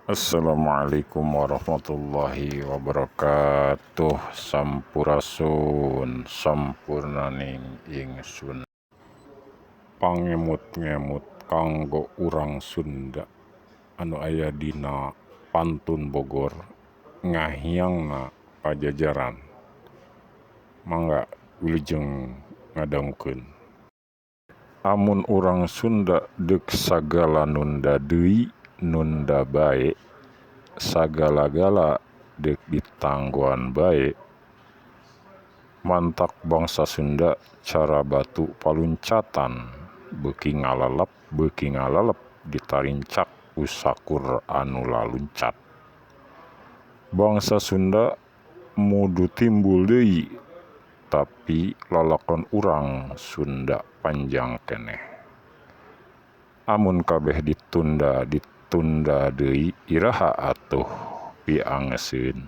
Assalamualaikum warahmatullahi wabarakatuh. Sampurasun, sampurnaning ingsun. Pangemut-ngemut kanggo urang Sunda anu aya dina pantun Bogor ngahiangna Pajajaran. Mangga wilujeng ngadangukeun. Amun urang Sunda deuk sagala nunda deui nunda bae, sagala-gala deuk ditanggoan bae, mantak bangsa Sunda cara batu paluncatan, beuki ngalelep ditarincak ku sakur anu laluncat. Bangsa Sunda mudu timbul deui, tapi lalakon urang Sunda panjang keneh. Amun kabeh ditunda ditunda deui iraha atuh piangeseun.